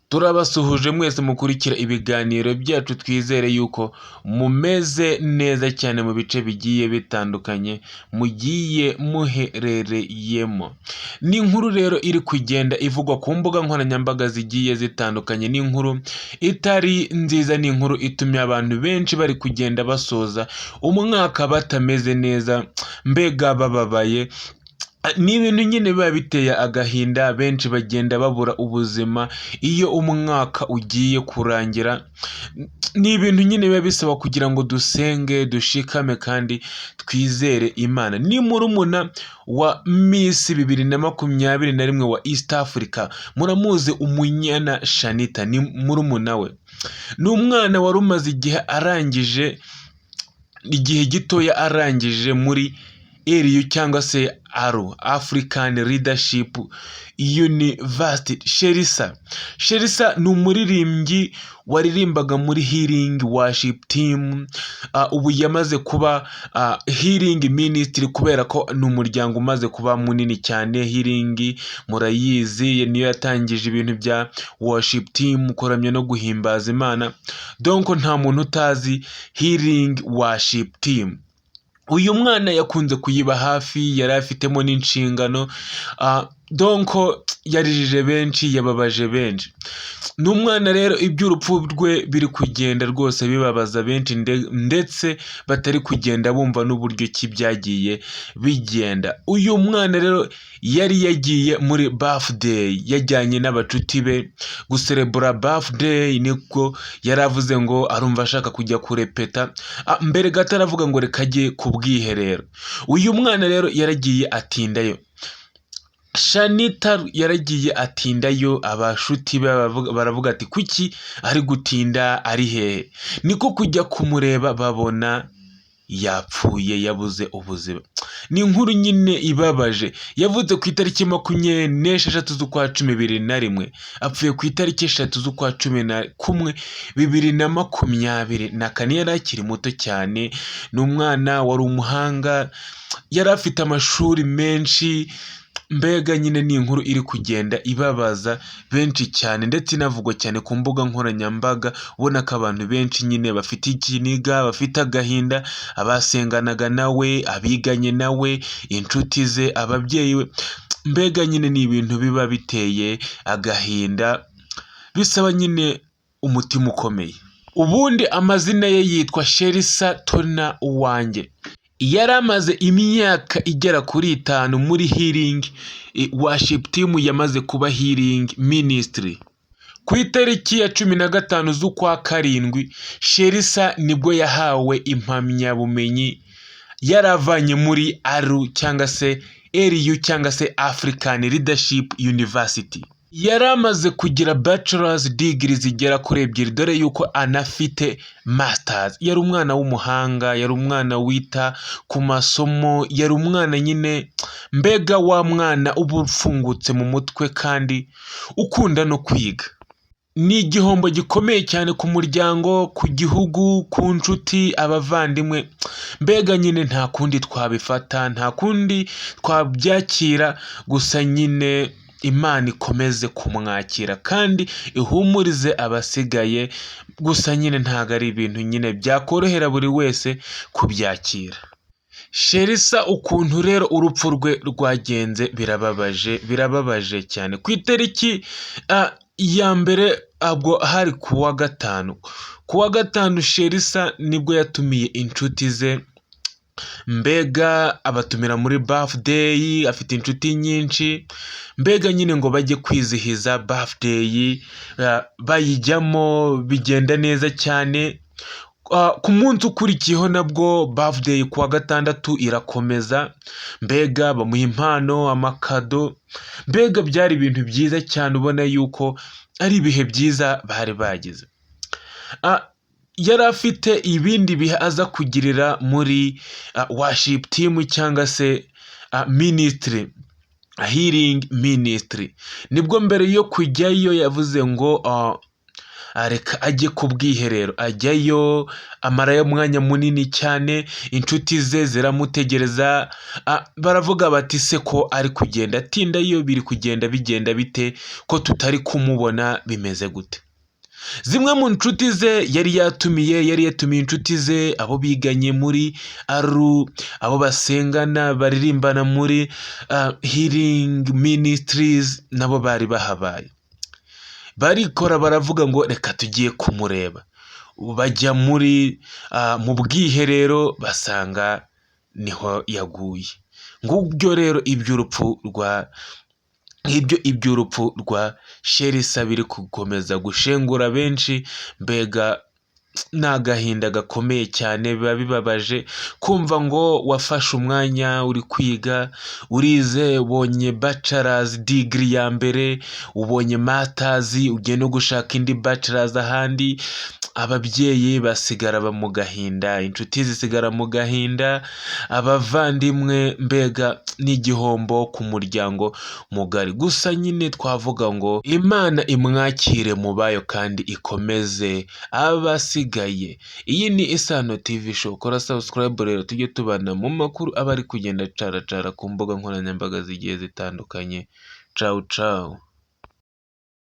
Turabasuhuje mwese mukurikira ibiganiro byacu, twizere yuko mumeze neza cyane mu bice bigiye bitandukanye mugiye muherereyemo. Ni inkuru rero iri kugenda ivugwa ku mbuga nkoranyambaga zigiye zitandukanye, ni inkuru itari nziza, ni inkuru itumye abantu benshi bari kugenda basoza umwaka batameze neza, mbega bababaye. Ni ibintu nyine biba biteye agahinda, benshi bagenda babura ubuzima iyo umwaka ugiye kurangira. Ni ibintu nyine biba bisaba kugira ngo dusenge, dushikame kandi twizere Imana. Ni murumuna wa Miss 2021 wa East Africa, muramuzi Umunyana Shanitah, ni murumuna we. Ni umwana wari umaze igihe arangije, igihe gitoya arangije muri ALU cyangwa se ALU, African Leadership University. Sherisa, Sherisa ni umuririmbyi waririmbaga muri Healing Worship Team, ubu yamaze kuba Healing Ministry kubera ko ni umuryango umaze kuba munini cyane. Healing murayizi, niyo yatangije ibintu bya worship team, kuramya no guhimbaza Imana. Donc nta muntu utazi Healing Worship Team. Uyu mwana yakunze kuyiba hafi, yari afitemo n'inshingano, donc yarijije benshi, yababaje benshi. Ni umwana rero iby'urupfu rwe biri kugenda rwose bibabaza benshi, ndetse batari kugenda bumva n'uburyo ki byagiye bigenda. Uyu mwana rero yari yagiye muri birthday, yajyanye n'abacuti be guserebura birthday, nibwo yari avuze ngo arumva ashaka kujya kurepeta. Mbere gato aravuga ngo reka ajye ku bwiherero. Uyu mwana rero yaragiye atindayo. Shanitah yaragiye atindayo, abashuti be baravuga ati: "Kuki ari gutinda, ari hehe?" Niko kujya kumureba, babona yapfuye, yabuze ubuzima. Ni inkuru nyine ibabaje. Yavutse ku itariki 26 z'ukwa 10 2001, apfuye ku itariki 3 z'ukwa 11 2024. Yari akiri muto cyane, ni umwana wari umuhanga, yari afite amashuri menshi. Mbega nyine ni inkuru iri kugenda ibabaza benshi cyane, ndetse inavugwa cyane ku mbuga nkoranyambaga, ubona ko abantu benshi nyine bafite ikiniga, bafite agahinda, abasenganaga nawe, abiganye nawe, inshuti ze, ababyeyi be. Mbega nyine ni ibintu biba biteye agahinda, bisaba nyine umutima ukomeye. Ubundi amazina ye yitwa Sherisa Tona Uwanjye. Yari amaze imyaka igera kuri 5 muri Healing Worship Team, yamaze kuba Healing Ministry. Ku itariki ya 15 z'ukwa karindwi, Sherisa nibwo yahawe impamyabumenyi yaravanye muri ALU cyangwa se ALU cyangwa se African Leadership University. Yari amaze kugira bachelor's degree zigera kuri ebyiri, dore yuko anafite masters. Yari umwana w'umuhanga, yari umwana wita ku masomo, yari umwana nyine mbega wa mwana uba ufungutse mu mutwe kandi ukunda no kwiga. Ni igihombo gikomeye cyane ku muryango, ku gihugu, ku nshuti, abavandimwe. Mbega nyine nta kundi twabifata, nta kundi twabyakira, gusa nyine Imana ikomeze kumwakira kandi ihumurize abasigaye. Gusa nyine ntabwo ari ibintu nyine byakorohera buri wese kubyakira. Sherisa, ukuntu rero urupfu rwe rwagenze birababaje, birababaje cyane. Ku itariki ya mbere, ubwo hari ku wa gatanu, ku wa gatanu Sherisa nibwo yatumiye inshuti ze, mbega abatumira muri birthday, afite inshuti nyinshi, mbega nyine ngo bajye kwizihiza birthday, bayijyamo bigenda neza cyane. Ku munsi ukurikiyeho nabwo birthday ku wa gatandatu irakomeza, mbega bamuha impano, amakado, mbega byari ibintu byiza cyane, ubona yuko ari ibihe byiza bari bagize. Yari afite ibindi bihe aza kugirira muri worship team cyangwa se ministry, Healing Ministry. Nibwo mbere yo kujyayo yavuze ngo Reka ajye ku bwiherero. Ajyayo, amarayo umwanya munini cyane, inshuti ze ziramutegereza, baravuga bati: "Se ko ari kugenda atindayo, biri kugenda bigenda bite, ko tutari kumubona, bimeze gute?" Zimwe mu nshuti ze yari yatumiye, yari yatumiye inshuti ze, abo biganye muri ALU, abo basengana, baririmbana muri Healing Ministries, nabo bari bahabaye. Barikora, baravuga ngo: "Reka tugiye kumureba." Bajya muri mu bwiherero, basanga niho yaguye. Ngubyo rero iby'urupfu rwa ngibyo iby'urupfu rwa Sherisa biri gukomeza gushengura benshi. Mbega ni agahinda gakomeye cyane! Biba bibabaje kumva ngo wafashe umwanya uri kwiga, urize, ubonye bachelor's degree ya mbere, ubonye masters, ugiye no gushaka indi bachelor's ahandi, ababyeyi basigara mu gahinda, inshuti zisigara mu gahinda, abavandimwe, mbega n'igihombo ku muryango mugari. Gusa nyine twavuga ngo Imana imwakire mu bayo kandi ikomeze abasigaye. Iyi ni Isano TV Show, kora subscribe rero tujye tubana mu makuru aba ari kugenda acaracara ku mbuga nkoranyambaga zigiye zitandukanye. Cawu cawu.